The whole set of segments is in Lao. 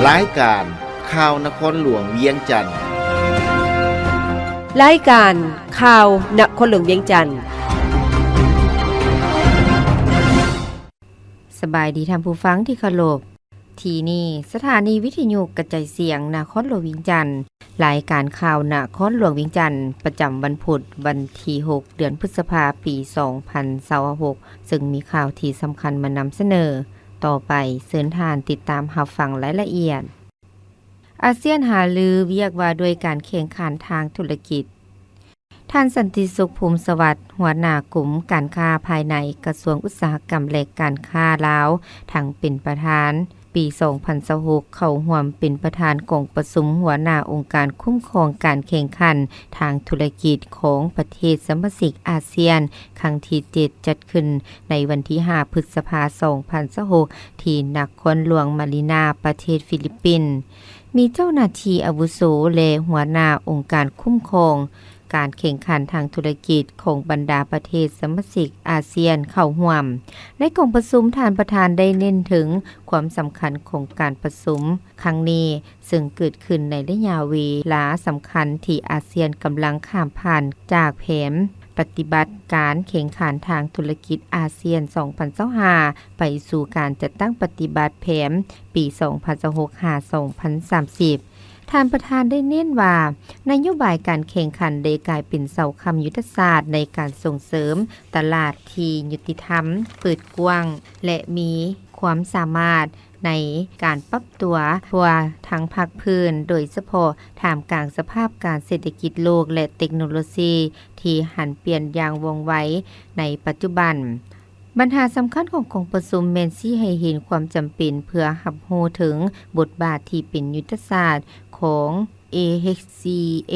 ລາຍການຂ່າວນະຄອນຫຼວງວຽງຈັນ. ລາຍການຂ່າວນະຄອນຫຼວງວຽງຈັນ. ສະບາຍດີທ່ານຜູ້ຟັງທີ່ເຄົາລົບ. ທີ່ນີ້ສະຖານີວິທະຍຸກະຈາຍສຽງນະຄອນຫຼວງວຽງຈັນ. ລາຍການຂ່າວນະຄອນຫຼວງວຽງຈັນ ປະຈຳວັນພຸດ ວັນທີຫົກ ເດືອນພຶດສະພາ ປີສອງພັນຊາວຫົກ ເຊິ່ງມີຂ່າວທີ່ສຳຄັນມານຳສະເໜີ. ຕໍ່ໄປເຊີນທ່ານຕິດຕາມຮັບຟັງລາຍລະອຽດ. ອາຊຽນຫາລືວຽກວ່າດ້ວຍການແຂ່ງຂັນທາງທຸລະກິດ. ທ່ານ ສັນຕິສຸກ ພູມສະຫວັດ ຫົວໜ້າກົມການຄ້າພາຍໃນ ກະຊວງອຸດສາຫະກຳ ແລະ ການຄ້າລາວ ທັງເປັນປະທານ ປີສອງພັນຊາວຫົກ ເຂົ້າຮ່ວມເປັນປະທານກອງປະຊຸມຫົວໜ້າອົງການຄຸ້ມຄອງການແຂ່ງຂັນທາງທຸລະກິດຂອງປະເທດສະມາຊິກອາຊຽນ ຄັ້ງທີເຈັດ ຈັດຂຶ້ນໃນວັນທີຫ້າ ພຶດສະພາ ສອງພັນຊາວຫົກ ທີ່ນະຄອນຫຼວງມານີນາ ປະເທດຟີລິບປິນ. ມີເຈົ້າໜ້າທີ່ອາວຸໂສ ແລະ ຫົວໜ້າອົງການຄຸ້ມຄອງການແຂ່ງຂັນທາງທຸລະກິດຂອງບັນດາປະເທດສະມາຊິກອາຊຽນເຂົ້າຮ່ວມ. ໃນກອງປະຊຸມ, ທ່ານປະທານໄດ້ເນັ້ນເຖິງຄວາມສຳຄັນຂອງການປະຊຸມຄັ້ງນີ້, ເຊິ່ງເກີດຂຶ້ນໃນໄລຍະເວລາສຳຄັນທີ່ອາຊຽນກຳລັງຂ້າມຜ່ານຈາກແຜນປະຕິບັດການແຂ່ງຂັນທາງທຸລະກິດອາຊຽນ ສອງພັນຊາວຫ້າ ໄປສູ່ການຈັດຕັ້ງປະຕິບັດແຜນ ປີສອງພັນຊາວຫົກ ຫາ ສອງພັນສາມສິບ. ທ່ານປະທານໄດ້ເນັ້ນວ່າ ນະໂຍບາຍການແຂ່ງຂັນໄດ້ກາຍເປັນເສົາຄ້ຳຍຸດທະສາດໃນການສົ່ງເສີມຕະຫຼາດທີ່ຍຸຕິທຳ, ເປີດກວ້າງ ແລະ ມີຄວາມສາມາດໃນການປັບຕົວທົ່ວທັງພາກພື້ນ, ໂດຍສະເພາະທ່າມກາງສະພາບການເສດຖະກິດໂລກ ແລະ ເຕັກໂນໂລຊີທີ່ຫັນປ່ຽນຢ່າງວ່ອງໄວໃນປັດຈຸບັນ. ບັນຫາສຳຄັນຂອງກອງປະຊຸມແມ່ນຊີ້ໃຫ້ເຫັນຄວາມຈຳເປັນເພື່ອຮັບຮູ້ເຖິງບົດບາດທີ່ເປັນຍຸດທະສາດຂອງ ເອ ເອັກ ຊີ ເອ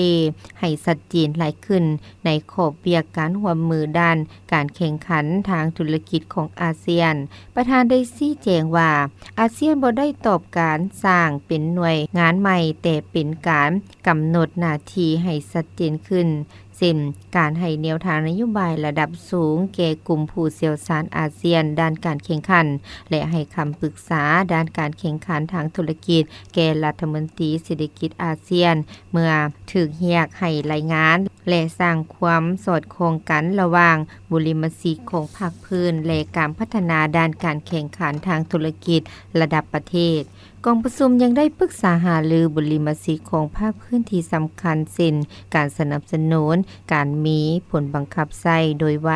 ໃຫ້ຊັດເຈນຫຼາຍຂຶ້ນໃນຂອບວຽກການຮ່ວມມືດ້ານການແຂ່ງຂັນທາງທຸລະກິດຂອງອາຊຽນ. ປະທານໄດ້ຊີ້ແຈງວ່າ ອາຊຽນບໍ່ໄດ້ຕອບການສ້າງເປັນໜ່ວຍງານໃໝ່, ແຕ່ເປັນການກຳນົດໜ້າທີ່ໃຫ້ຊັດເຈນຂຶ້ນ. ເຊັ່ນ ການໃຫ້ແນວທາງນະໂຍບາຍລະດັບສູງແກ່ກຸ່ມຜູ້ຊ່ຽວຊານອາຊຽນດ້ານການແຂ່ງຂັນ ແລະ ໃຫ້ຄຳປຶກສາດ້ານການແຂ່ງຂັນທາງທຸລະກິດແກ່ລັດຖະມົນຕີເສດຖະກິດອາຊຽນ ເມື່ອຖືກຮຽກໃຫ້ລາຍງານ ແລະ ສ້າງຄວາມສອດຄ່ອງກັນລະຫວ່າງບຸລິມະສິດຂອງພາກພື້ນ ແລະ ການພັດທະນາດ້ານການແຂ່ງຂັນທາງທຸລະກິດລະດັບປະເທດ. ກອງປະຊຸມຍັງໄດ້ປຶກສາຫາລືບຸລິມະສິດຂອງພາກພື້ນທີ່ສຳຄັນ ເຊັ່ນ ການສະໜັບສະໜູນການມີຜົນບັງຄັບໃຊ້ໂດຍໄວ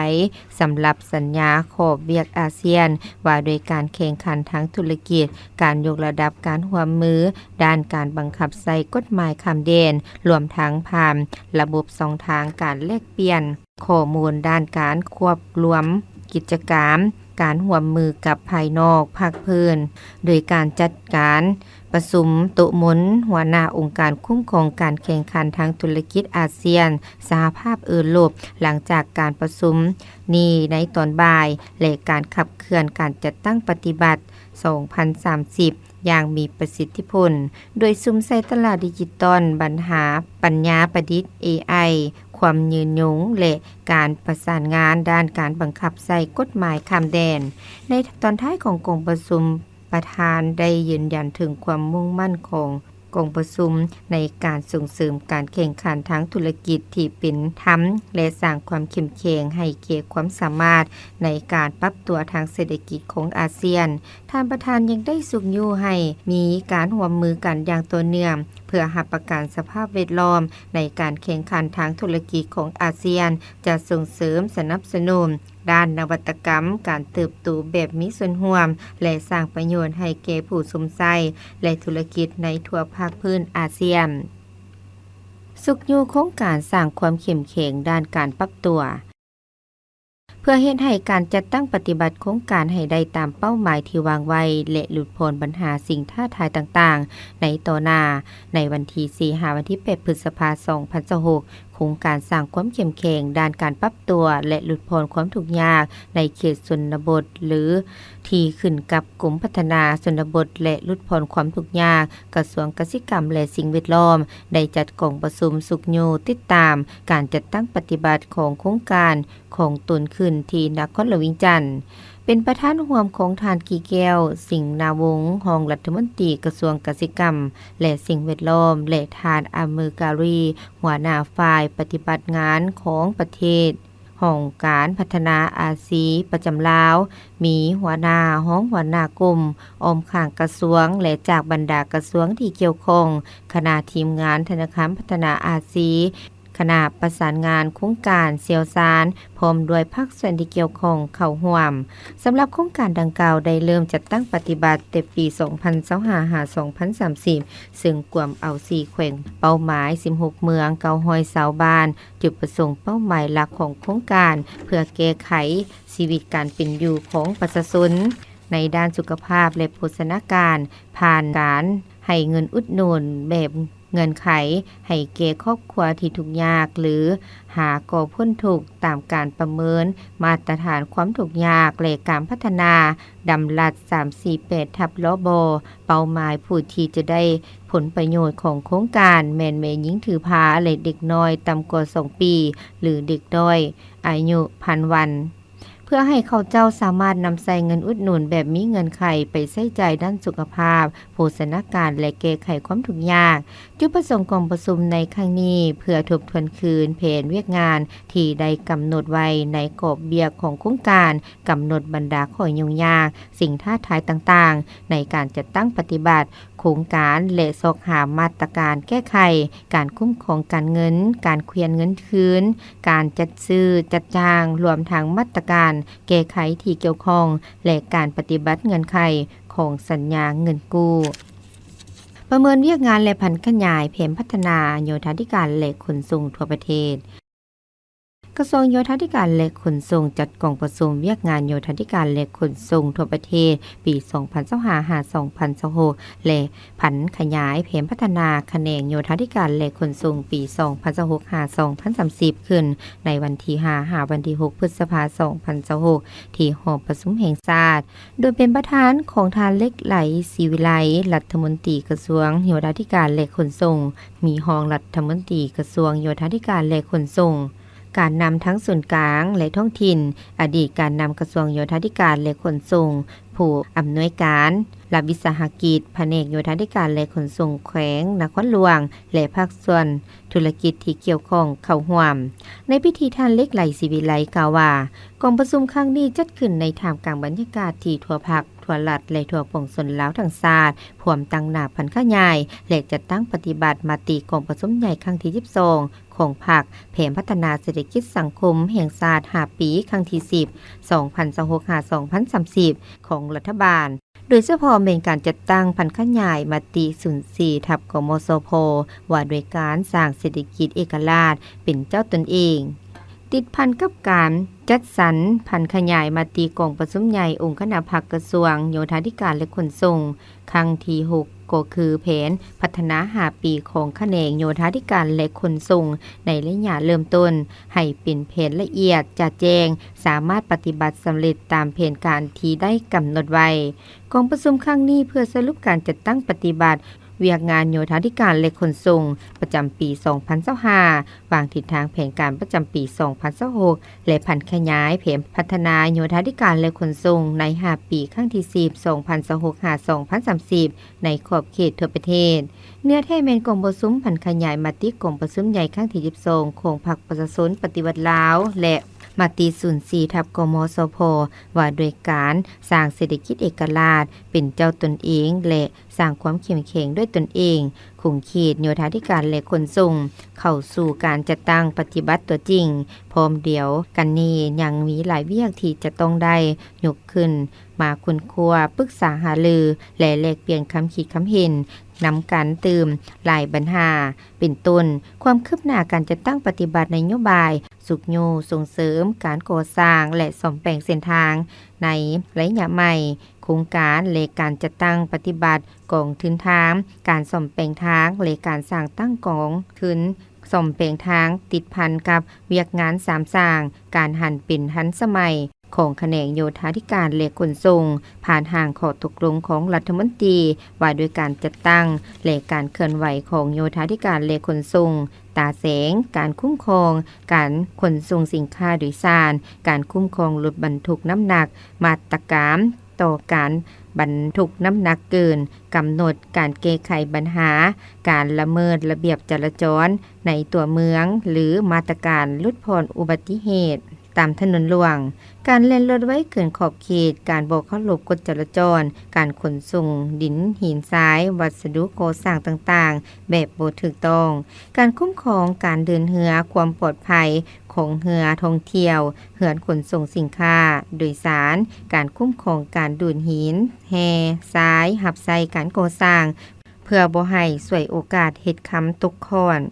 ສຳລັບສັນຍາຂອບວຽກອາຊຽນວ່າດ້ວຍການແຂ່ງຂັນທາງທຸລະກິດ, ການຍົກລະດັບການຮ່ວມມືດ້ານການບັງຄັບໃຊ້ກົດໝາຍຂ້າມແດນ, ລວມທັງຜ່ານລະບົບຊ່ອງທາງການແລກປ່ຽນ ຂໍ້ມູນດ້ານການຄວບລວມກິດຈະການ, ການຮ່ວມມືກັບພາຍນອກພາກພື້ນ, ໂດຍການຈັດການປະຊຸມໂຕະມົນຫົວໜ້າອົງການຄຸ້ມຄອງການແຂ່ງຂັນທາງທຸລະກິດອາຊຽນ ສະຫະພາບເອີຣົບ ຫຼັງຈາກການປະຊຸມນີ້ໃນຕອນບ່າຍ ແລະ ການຂັບເຄື່ອນການຈັດຕັ້ງປະຕິບັດ ສອງພັນສາມສິບ ຢ່າງມີປະສິດທິຜົນ, ໂດຍສຸມໃສ່ຕະຫຼາດດິຈິຕອນ, ບັນຫາປັນຍາປະດິດ ເອໄອ, ຄວາມຍືນຍົງ ແລະ ການປະສານງານດ້ານການບັງຄັບໃຊ້ກົດໝາຍຂ້າມແດນ. ໃນຕອນທ້າຍຂອງກອງປະຊຸມ, ປະທານໄດ້ຢືນຢັນເຖິງຄວາມມຸ່ງໝັ້ນຂອງ ກອງປະຊຸມໃນການສົ່ງເສີມການແຂ່ງຂັນທາງທຸລະກິດທີ່ເປັນທຳ ແລະ ສ້າງຄວາມເຂັ້ມແຂງໃຫ້ແກ່ຄວາມສາມາດໃນການປັບຕົວທາງເສດຖະກິດຂອງອາຊຽນ. ທ່ານປະທານຍັງໄດ້ຊຸກຍູ້ໃຫ້ມີການຮ່ວມມືກັນຢ່າງຕໍ່ເນື່ອງ ເພື່ອຮັບປະກັນສະພາບແວດລ້ອມໃນການແຂ່ງຂັນທາງທຸລະກິດຂອງອາຊຽນ, ຈະສົ່ງເສີມສະໜັບສະໜູນ ດ້ານນະວັດຕະກຳ, ການເຕີບໂຕແບບມີສ່ວນຮ່ວມ ແລະ ສ້າງປະໂຫຍດໃຫ້ແກ່ຜູ້ຊົມໃຊ້ ແລະ ທຸລະກິດໃນທົ່ວພາກພື້ນອາຊຽນ. ຊຸກຍູ້ໂຄງການສ້າງຄວາມເຂັ້ມແຂງດ້ານການປັບຕົວ ເພື່ອເຮັດໃຫ້ການຈັດຕັ້ງປະຕິບັດໂຄງການໃຫ້ໄດ້ຕາມເປົ້າໝາຍທີ່ວາງໄວ້ ແລະ ຫຼຸດຜ່ອນບັນຫາສິ່ງທ້າທາຍຕ່າງໆໃນຕໍ່ໜ້າ. ໃນວັນທີສີ່ ຫາ ວັນທີແປດ ພຶດສະພາ ສອງພັນຊາວຫົກ, ໂຄງການສ້າງຄວາມເຂັ້ມແຂງດ້ານການປັບຕົວ ແລະ ຫຼຸດຜ່ອນຄວາມທຸກຍາກໃນເຂດຊົນນະບົດ ຫຼື ທີ່ຂຶ້ນກັບກົມພັດທະນາຊົນນະບົດ ແລະ ຫຼຸດຜ່ອນຄວາມທຸກຍາກ ກະຊວງກະສິກຳ ແລະ ສິ່ງແວດລ້ອມ ໄດ້ຈັດກອງປະຊຸມຊຸກຍູ້ຕິດຕາມການຈັດຕັ້ງປະຕິບັດຂອງໂຄງການຂອງຕົນຂຶ້ນທີ່ນະຄອນຫຼວງວຽງຈັນ. ເປັນປະທານຮ່ວມຂອງທ່ານ ກີແກ້ວ ສິງນາວົງ ຮອງລັດຖະມົນຕີກະຊວງກະສິກຳ ແລະ ສິ່ງແວດລ້ອມ ແລະ ທ່ານ ອາເມີກາຣີ ຫົວໜ້າຝ່າຍປະຕິບັດງານຂອງປະເທດ, ຫ້ອງການພັດທະນາອາຊີປະຈຳລາວ, ມີຫົວໜ້າ, ຮອງຫົວໜ້າກົມ, ອ້ອມຂ້າງກະຊວງ ແລະ ຈາກບັນດາກະຊວງທີ່ກ່ຽວຂ້ອງ, ຄະນະທີມງານທະນາຄານພັດທະນາອາຊີ, ຄະນະປະສານງານໂຄງການ, ຊ່ຽວຊານ ພ້ອມດ້ວຍພາກສ່ວນທີ່ກ່ຽວຂ້ອງເຂົ້າຮ່ວມ. ສຳລັບໂຄງການດັ່ງກ່າວໄດ້ເລີ່ມຈັດຕັ້ງປະຕິບັດແຕ່ປີສອງພັນຊາວຫ້າ ຫາ ສອງພັນສາມສິບ ເຊິ່ງກວມເອົາສີ່ແຂວງເປົ້າໝາຍ, ສິບຫົກເມືອງ, ເກົ້າຮ້ອຍຊາວບ້ານ. ຈຸດປະສົງເປົ້າໝາຍຫຼັກຂອງໂຄງການ ເພື່ອແກ້ໄຂຊີວິດການເປັນຢູ່ຂອງປະຊາຊົນໃນດ້ານສຸຂະພາບ ແລະ ໂພຊະນາການ ຜ່ານການໃຫ້ເງິນອຸດໜູນແບບ ເງື່ອນໄຂໃຫ້ແກ່ຄອບຄົວທີ່ທຸກຍາກ ຫຼື ຫາກໍພົ້ນທຸກຕາມການປະເມີນມາດຕະຖານຄວາມທຸກຍາກ ແລະ ການພັດທະນາດຳລັດສາມສີ່ແປດທັບ ລບ ເປົ້າໝາຍຜູ້ທີ່ຈະໄດ້ຜົນປະໂຫຍດຂອງໂຄງການແມ່ນແມ່ຍິງຖືພາ ແລະ ເດັກນ້ອຍຕ່ຳກວ່າສອງປີ ຫຼື ເດັກນ້ອຍອາຍຸພັນວັນ. ເພື່ອໃຫ້ເຂົາເຈົ້າສາມາດນຳໃຊ້ເງິນອຸດໜູນແບບມີເງື່ອນໄຂໄປໃຊ້ຈ່າຍດ້ານສຸຂະພາບ, ໂພຊະນາການ ແລະ ແກ້ໄຂຄວາມທຸກຍາກ. ຈຸດປະສົງຂອງປະຊຸມໃນຄັ້ງນີ້ ເພື່ອທົບທວນຄືນແຜນວຽກງານທີ່ໄດ້ກຳນົດໄວ້ໃນກອບວຽກຂອງໂຄງການ, ກຳນົດບັນດາຂໍ້ຫຍຸ້ງຍາກ, ສິ່ງທ້າທາຍຕ່າງໆ ໃນການຈັດຕັ້ງປະຕິບັດ ໂຄງການ ແລະ ຊອກຫາມາດຕະການແກ້ໄຂ, ການຄຸ້ມຄອງການເງິນ, ການເຄື່ອນເງິນຄືນ, ການຈັດຊື້ຈັດຈ້າງ, ລວມທັງມາດຕະການແກ້ໄຂທີ່ກ່ຽວຂ້ອງ ແລະ ການປະຕິບັດເງື່ອນໄຂຂອງສັນຍາເງິນກູ້. ປະເມີນວຽກງານ ແລະ ຜັນຂະຫຍາຍແຜນພັດທະນາໂຍທາທິການ ແລະ ຂົນສົ່ງທົ່ວປະເທດ. ກະຊວງໂຍທາທິການ ແລະ ຂົນສົ່ງ ຈັດກອງປະຊຸມວຽກງານໂຍທາທິການ ແລະ ຂົນສົ່ງທົ່ວປະເທດ ປີສອງພັນຊາວຫ້າ ຫາ ສອງພັນຊາວຫົກ ແລະ ຜັນຂະຫຍາຍແຜນພັດທະນາຂະແໜງໂຍທາທິການ ແລະ ຂົນສົ່ງ ປີສອງພັນຊາວຫົກ ຫາ ສອງພັນສາມສິບ ຂຶ້ນໃນວັນທີຫ້າ ຫາ ວັນທີຫົກ ພຶດສະພາ ສອງພັນຊາວຫົກ ທີ່ຫໍປະຊຸມແຫ່ງຊາດ. ໂດຍເປັນປະທານຂອງທ່ານ ເຫຼັກໄຫຼ ສີວິໄລ ລັດຖະມົນຕີກະຊວງໂຍທາທິການ ແລະ ຂົນສົ່ງ, ມີຮອງລັດຖະມົນຕີກະຊວງໂຍທາທິການ ແລະ ຂົນສົ່ງ, ການນຳທັງສູນກາງ ແລະ ທ້ອງຖິ່ນ, ອະດີດການນຳກະຊວງໂຍທາທິການ ແລະ ຂົນສົ່ງ, ຜູ້ອຳນວຍການລັດວິສາຫະກິດພະແນກໂຍທາທິການ ແລະ ຂົນສົ່ງແຂວງນະຄອນຫຼວງ ແລະ ພາກສ່ວນ ທຸລະກິດທີ່ກ່ຽວຂ້ອງເຂົ້າຮ່ວມ. ໃນພິທີ ທ່ານ ເຫຼັກໄຫຼ ສີວິໄລ ກ່າວວ່າ ກອງປະຊຸມຄັ້ງນີ້ຈັດຂຶ້ນໃນທ່າມກາງບັນຍາກາດທີ່ທົ່ວພັກ, ທົ່ວລັດ ແລະ ທົ່ວປວງຊົນລາວທັງຊາດ ພວມຕັ້ງໜ້າຜັນຂະຫຍາຍ ແລະ ຈັດຕັ້ງປະຕິບັດມະຕິກອງປະຊຸມໃຫຍ່ຄັ້ງທີສິບສອງ ຂອງພັກ ແຜນພັດທະນາເສດຖະກິດສັງຄົມແຫ່ງຊາດຫ້າປີ ຄັ້ງທີສິບ ສອງພັນຊາວຫົກ ຫາ ສອງພັນສາມສິບ ຂອງລັດຖະບານ. ໂດຍສະເພາະແມ່ນການຈັດຕັ້ງຜັນຂະຫຍາຍມະຕິສູນສີ່ ທັບ ກມສພ ວ່າດ້ວຍການສ້າງເສດຖະກິດເອກະລາດເປັນເຈົ້າຕົນເອງ. ຕິດພັນກັບການຈັດສັນຜັນຂະຫຍາຍມະຕິກອງປະຊຸມໃຫຍ່ອົງຄະນະພັກກະຊວງໂຍທາທິການ ແລະ ຂົນສົ່ງ ຄັ້ງທີຫົກ ກໍຄືແຜນພັດທະນາຫ້າປີຂອງຂະແໜງໂຍທາທິການ ແລະ ຂົນສົ່ງ ໃນໄລຍະເລີ່ມຕົ້ນ ໃຫ້ເປັນແຜນລະອຽດ, ຈະແຈ້ງ, ສາມາດປະຕິບັດສຳເລັດຕາມແຜນການທີ່ໄດ້ກຳນົດໄວ້. ກອງປະຊຸມຄັ້ງນີ້ເພື່ອສະຫຼຸບການຈັດຕັ້ງປະຕິບັດວຽກງານໂຍທາທິການ ແລະ ຂົນສົ່ງ ປະຈຳປີສອງພັນຊາວຫ້າ ວາງທິດທາງແຜນການປະຈຳປີສອງພັນຊາວຫົກ ແລະ ຜັນຂະຫຍາຍແຜນພັດທະນາໂຍທາທິການ ແລະ ຂົນສົ່ງໃນຫ້າປີ ຄັ້ງທີສິບ ສອງພັນຊາວຫົກ ຫາ ສອງພັນສາມສິບ ໃນຂອບເຂດທົ່ວປະເທດ. ເນື້ອແທ້ແມ່ນກອງປະຊຸມຜັນຂະຫຍາຍມະຕິກອງປະຊຸມໃຫຍ່ຄັ້ງທີສິບສອງ ຂອງພັກປະຊາຊົນປະຕິວັດລາວ ແລະ ມະຕິສູນສີ່ ທັບ ກມສພ ວ່າດ້ວຍການສ້າງເສດຖະກິດເອກະລາດເປັນເຈົ້າຕົນເອງ ແລະ ສ້າງຄວາມເຂັ້ມແຂງດ້ວຍຕົນເອງ, ຂົງເຂດໂຍທາທິການ ແລະ ຂົນສົ່ງ ເຂົ້າສູ່ການຈັດຕັ້ງປະຕິບັດຕົວຈິງ. ພ້ອມດຽວກັນນີ້ຍັງມີຫຼາຍວຽກທີ່ຈະຕ້ອງໄດ້ຍົກຂຶ້ນມາຄົ້ນຄວ້າ, ປຶກສາຫາລື ແລະ ແລກປ່ຽນຄຳຄິດຄຳເຫັນນຳກັນຕື່ມຫຼາຍບັນຫາ ເປັນຕົ້ນ ຄວາມຄືບໜ້າການຈັດຕັ້ງປະຕິບັດນະໂຍບາຍ ຊຸກຍູ້ສົ່ງເສີມການກໍ່ສ້າງ ແລະ ສ້ອມແປງເສັ້ນທາງໃນໄລຍະໃໝ່, ໂຄງການ ແລະ ການຈັດຕັ້ງປະຕິບັດກອງທຶນທາງ, ການສ້ອມແປງທາງ ແລະ ການສ້າງຕັ້ງກອງທຶນ ສ້ອມແປງທາງ ຕິດພັນກັບວຽກງານສາມສ້າງ, ການຫັນເປັນທັນສະໄໝຂອງຂະແໜງໂຍທາທິການ ແລະ ຂົນສົ່ງ ຜ່ານຮ່າງຂໍ້ຕົກລົງຂອງລັດຖະມົນຕີວ່າດ້ວຍການຈັດຕັ້ງ ແລະ ການເຄື່ອນໄຫວຂອງໂຍທາທິການ ແລະ ຂົນສົ່ງ, ຕາແສງ, ການຄຸ້ມຄອງການຂົນສົ່ງສິນຄ້າໂດຍສານ, ການຄຸ້ມຄອງລົດບັນທຸກນ້ຳໜັກ, ມາດຕະການຕໍ່ການບັນທຸກນ້ຳໜັກເກີນກຳນົດ, ການແກ້ໄຂບັນຫາການລະເມີດລະບຽບຈະລາຈອນໃນຕົວເມືອງ ຫຼື ມາດຕະການຫຼຸດຜ່ອນອຸບັດຕິເຫດຕາມຖະໜົນຫຼວງ, ການແລ່ນລົດໄວເກີນຂອບເຂດ, ການບໍ່ເຄົາລົບກົດຈະລາຈອນ, ການຂົນສົ່ງດິນ, ຫີນ, ຊາຍ, ວັດສະດຸກໍ່ສ້າງຕ່າງໆແບບບໍ່ຖືກຕ້ອງ, ການຄຸ້ມຄອງການເດີນເຮືອ, ຄວາມປອດໄພຂອງເຮືອທ່ອງທ່ຽວ, ເຮືອຂົນສົ່ງສິນຄ້າໂດຍສານ, ການຄຸ້ມຄອງການດູດຫີນ, ແຮ່, ຊາຍ, ຮັບໃຊ້ການກໍ່ສ້າງ ເພື່ອບໍ່ໃຫ້ສວຍໂອກາດເຮັດຄຳຕົກຂ້ອນ.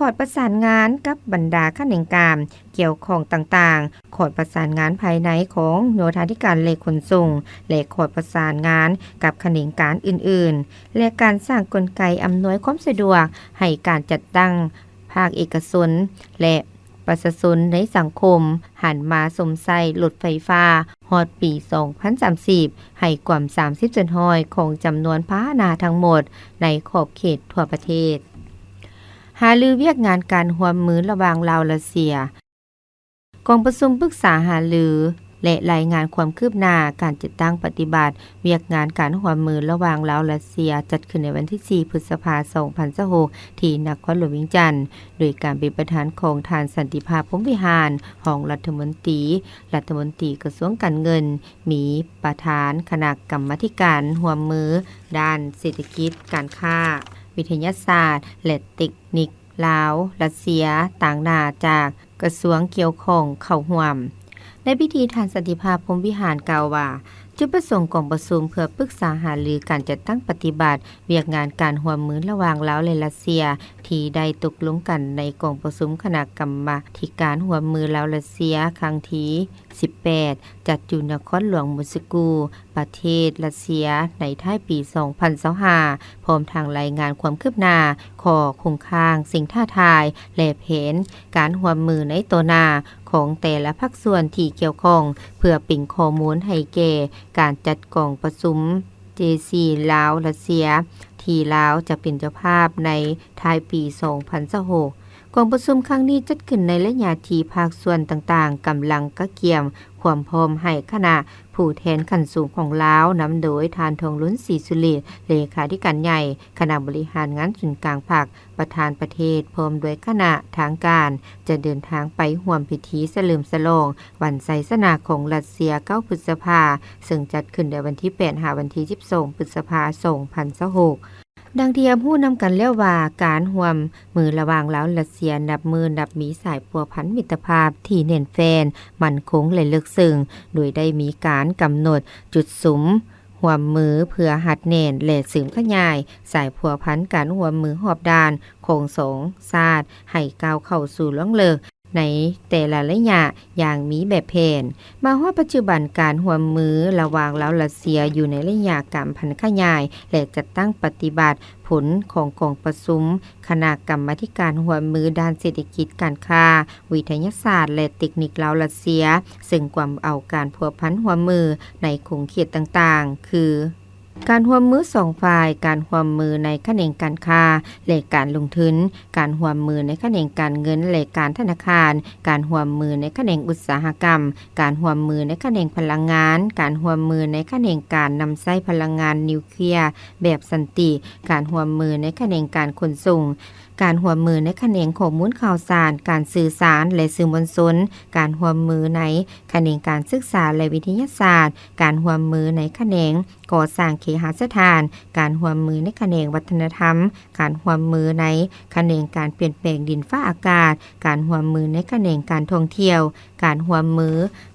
ຂອດປະສານງານກັບບັນດາຂະແໜງການກ່ຽວຂ້ອງຕ່າງໆ, ຂອດປະສານງານພາຍໃນຂອງໂຍທາທິການ ແລະ ຂົນສົ່ງ ແລະ ຂອດປະສານງານກັບຂະແໜງການອື່ນໆ ແລະ ການສ້າງກົນໄກອຳນວຍຄວາມສະດວກໃຫ້ການຈັດຕັ້ງພາກເອກະຊົນ ແລະ ປະຊາຊົນໃນສັງຄົມ ຫັນມາຊົມໃຊ້ລົດໄຟຟ້າຮອດປີສອງພັນສາມສິບ ໃຫ້ກວມສາມສິບສ່ວນຮ້ອຍຂອງຈຳນວນພາຫະນະທັງໝົດໃນຂອບເຂດທົ່ວປະເທດ. ຫາລືວຽກງານການຮ່ວມມືລະຫວ່າງລາວ-ຣັດເຊຍ. ກອງປະຊຸມປຶກສາຫາລື ແລະ ລາຍງານຄວາມຄືບໜ້າການຈັດຕັ້ງປະຕິບັດວຽກງານການຮ່ວມມືລະຫວ່າງລາວ-ຣັດເຊຍ ຈັດຂຶ້ນໃນວັນທີສີ່ ພຶດສະພາ ສອງພັນຊາວຫົກ ທີ່ນະຄອນຫຼວງວຽງຈັນ ໂດຍການເປັນປະທານຂອງທ່ານ ສັນຕິພາບ ພົມວິຫານ ຮອງລັດຖະມົນຕີ ລັດຖະມົນຕີກະຊວງການເງິນ, ມີປະທານຄະນະກຳມາທິການຮ່ວມມືດ້ານເສດຖະກິດ, ການຄ້າ, ວິທະຍາສາດ ແລະ ເຕັກນິກລາວ-ຣັດເຊຍ ຕາງໜ້າຈາກກະຊວງກ່ຽວຂ້ອງເຂົ້າຮ່ວມ. ໃນພິທີ ທ່ານ ສັນຕິພາບ ພົມວິຫານ ກ່າວວ່າ ຈຸດປະສົງກອງປະຊຸມເພື່ອປຶກສາຫາລືການຈັດຕັ້ງປະຕິບັດວຽກງານການຮ່ວມມືລະຫວ່າງລາວ ແລະ ຣັດເຊຍ ທີ່ໄດ້ຕົກລົງກັນໃນກອງປະຊຸມຄະນະກຳມາທິການຮ່ວມມືລາວ-ຣັດເຊຍ ຄັ້ງທີ ສິບແປດ ຈັດຢູ່ນະຄອນຫຼວງມົສກູ ປະເທດຣັດເຊຍ ໃນທ້າຍປີສອງພັນຊາວຫ້າ ພ້ອມທັງລາຍງານຄວາມຄືບໜ້າ, ຂໍ້ຄົງຄ້າງ, ສິ່ງທ້າທາຍ ແລະ ແຜນການຮ່ວມມືໃນຕໍ່ໜ້າຂອງແຕ່ລະພາກສ່ວນທີ່ກ່ຽວຂ້ອງ ເພື່ອເປັນຂໍ້ມູນໃຫ້ແກ່ການຈັດກອງປະຊຸມ ເຈ ສີ່ ລາວ-ຣັດເຊຍ ທີ່ລາວຈະເປັນເຈົ້າພາບໃນທ້າຍປີສອງພັນຊາວຫົກ. ກອງປະຊຸມຄັ້ງນີ້ຈັດຂຶ້ນໃນໄລຍະທີ່ພາກສ່ວນຕ່າງໆກຳລັງກະກຽມຄວາມພ້ອມໃຫ້ຄະນະຜູ້ແທນຂັ້ນສູງຂອງລາວ ນຳໂດຍທ່ານ ທອງລຸນ ສີສຸລິດ ເລຂາທິການໃຫຍ່ຄະນະບໍລິຫານງານສູນກາງພັກ, ປະທານປະເທດ ພ້ອມດ້ວຍຄະນະທາງການ ຈະເດີນທາງໄປຮ່ວມພິທີສະເຫຼີມສະຫຼອງ ວັນໄຊຊະນະຂອງຣັດເຊຍ ເກົ້າ ພຶດສະພາ ເຊິ່ງຈັດຂຶ້ນໃນວັນທີແປດ ຫາວັນທີສິບສອງ ພຶດສະພາ ສອງພັນຊາວຫົກ. ດັ່ງທີ່ຮັບຮູ້ນຳກັນແລ້ວວ່າ ການຮ່ວມມືລະຫວ່າງລາວ-ຣັດເຊຍ ນັບມື້ນັບມີສາຍພົວພັນມິດຕະພາບທີ່ແໜ້ນແຟ້ນ, ໝັ້ນຄົງ ແລະ ເລິກເຊິ່ງ, ໂດຍໄດ້ມີການກຳນົດຈຸດສຸມຮ່ວມມືເພື່ອຮັດແໜ້ນ ແລະ ເສີມຂະຫຍາຍສາຍພົວພັນການຮ່ວມມືຮອບດ້ານຂອງສອງຊາດໃຫ້ກ້າວເຂົ້າສູ່ລວງເລິກ ໃນແຕ່ລະໄລຍະຢ່າງມີແບບແຜນ. ມາຮອດປັດຈຸບັນ, ການຮ່ວມມືລະຫວ່າງລາວ-ຣັດເຊຍຢູ່ໃນໄລຍະການຜັນຂະຫຍາຍ ແລະ ຈັດຕັ້ງປະຕິບັດຜົນຂອງກອງປະຊຸມຄະນະກຳມາທິການຮ່ວມມືດ້ານເສດຖະກິດ, ການຄ້າ, ວິທະຍາສາດ ແລະ ເຕັກນິກລາວ-ຣັດເຊຍ, ເຊິ່ງກວມເອົາການພົວພັນຮ່ວມມືໃນຂົງເຂດຕ່າງໆ ຄື ການຮ່ວມມືສອງຝ່າຍ, ການຮ່ວມມືໃນຂະແໜງການຄ້າ ແລະ ການລົງທຶນ, ການຮ່ວມມືໃນຂະແໜງການເງິນ ແລະ ການທະນາຄານ, ການຮ່ວມມືໃນຂະແໜງອຸດສາຫະກຳ, ການຮ່ວມມືໃນຂະແໜງພະລັງງານ, ການຮ່ວມມືໃນຂະແໜງການນຳໃຊ້ພະລັງງານນິວເຄລຍແບບສັນຕິ, ການຮ່ວມມືໃນຂະແໜງການຂົນສົ່ງ, ການຮ່ວມມືໃນຂະແໜງຂໍ້ມູນຂ່າວສານ, ການສື່ສານ ແລະ ສື່ມວນຊົນ, ການຮ່ວມມືໃນຂະແໜງການສຶກສາ ແລະ ວິທະຍາສາດ, ການຮ່ວມມືໃນຂະແໜງກໍ່ສ້າງເຄຫະສະຖານ, ການຮ່ວມມືໃນຂະແໜງວັດທະນະທຳ, ການຮ່ວມມືໃນຂະແໜງການປ່ຽນແປງດິນຟ້າອາກາດ, ການຮ່ວມມືໃນຂະແໜງການທ່ອງທ່ຽວ, ການຮ່ວມມື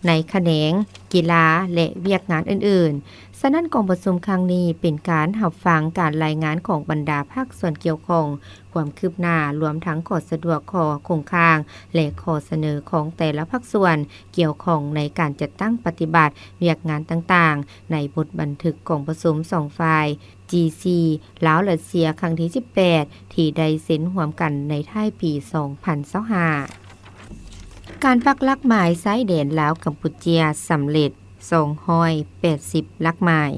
ໃນຂະແໜງ ກິລາ ແລະ ວຽກງານອື່ນໆ. ສະນັ້ນ, ກອງປະຊຸມຄັ້ງນີ້ເປັນການຮັບຟັງການລາຍງານຂອງບັນດາພາກສ່ວນກ່ຽວຂ້ອງ, ຄວາມຄືບໜ້າ, ລວມທັງຂໍ້ສະດວກ, ຂໍ້ຄົງຄ້າງ ແລະ ຂໍ້ສະເໜີຂອງແຕ່ລະພາກສ່ວນກ່ຽວຂ້ອງໃນການຈັດຕັ້ງປະຕິບັດວຽກງານຕ່າງໆ ໃນບົດບັນທຶກກອງປະຊຸມສອງຝ່າຍ ຈີສີ່ ລາວ-ຣັດເຊຍ ຄັ້ງທີສິບແປດ ທີ່ໄດ້ເຊັນຮ່ວມກັນໃນທ້າຍປີສອງພັນຊາວຫ້າ. ການປັກຫຼັກໝາຍຊາຍແດນລາວ-ກຳປູເຈຍສຳເລັດສອງຮ້ອຍແປດສິບຫຼັກໝາຍ.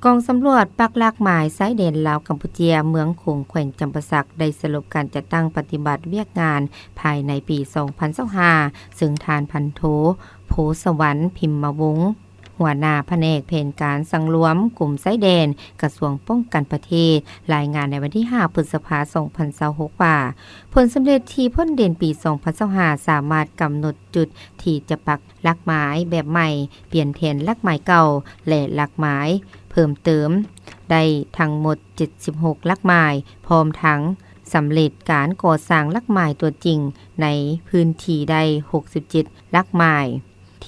ກອງສຳຫຼວດປັກຫຼັກໝາຍຊາຍແດນລາວ-ກຳປູເຈຍ ເມືອງໂຂງ ແຂວງຈຳປາສັກ ໄດ້ສະຫຼຸບການຈັດຕັ້ງປະຕິບັດວຽກງານພາຍໃນປີສອງພັນຊາວຫ້າ ເຊິ່ງທ່ານພັນໂທ ໂພສະຫວັນ ພິມມະວົງ ຫົວໜ້າພະແນກແຜນການສັງລວມກົມຊາຍແດນ ກະຊວງປ້ອງກັນປະເທດ ລາຍງານໃນວັນທີຫ້າ ພຶດສະພາ ສອງພັນຊາວຫົກ ວ່າ ຜົນສຳເລັດທີ່ພົ້ນເດັ່ນປີສອງພັນຊາວຫ້າ ສາມາດກຳນົດຈຸດທີ່ຈະປັກຫຼັກໝາຍແບບໃໝ່, ປ່ຽນແທນຫຼັກໝາຍເກົ່າ ແລະ ຫຼັກໝາຍເພີ່ມເຕີມໄດ້ທັງໝົດເຈັດສິບຫົກຫຼັກໝາຍ, ພ້ອມທັງສຳເລັດການກໍ່ສ້າງຫຼັກໝາຍຕົວຈິງໃນພື້ນທີ່ໄດ້ຫົກສິບເຈັດຫຼັກໝາຍ.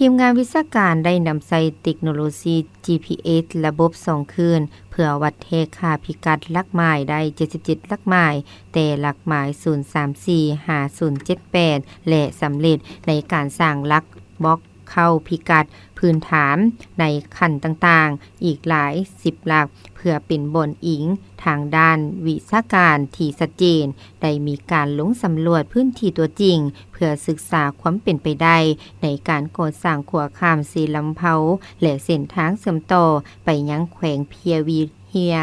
ທີມງານວິຊາການໄດ້ນຳໃຊ້ເຕັກໂນໂລຊີ ຈີພີເອສ ລະບົບສອງຄື້ນ ເພື່ອວັດແທກຄ່າພິກັດຫຼັກໝາຍໄດ້ເຈັດສິບເຈັດຫຼັກໝາຍ, ແຕ່ຫຼັກໝາຍສູນສາມສີ່ຫາສູນເຈັດແປດ ແລະ ສຳເລັດໃນການສ້າງຫຼັກບລັອກເຂົ້າພິກັດພື້ນຖານໃນຂັ້ນຕ່າງໆ ອີກຫຼາຍສິບຫຼັກ ເພື່ອເປັນບ່ອນອີງທາງດ້ານວິຊາການທີ່ຊັດເຈນ. ໄດ້ມີການລົງສຳຫຼວດພື້ນທີ່ຕົວຈິງ ເພື່ອສຶກສາຄວາມເປັນໄປໄດ້ໃນການກໍ່ສ້າງຂົວຂ້າມເຊລຳເພົາ ແລະ ເສັ້ນທາງເຊື່ອມຕໍ່ໄປຍັງແຂວງເພຍວິເຮຍ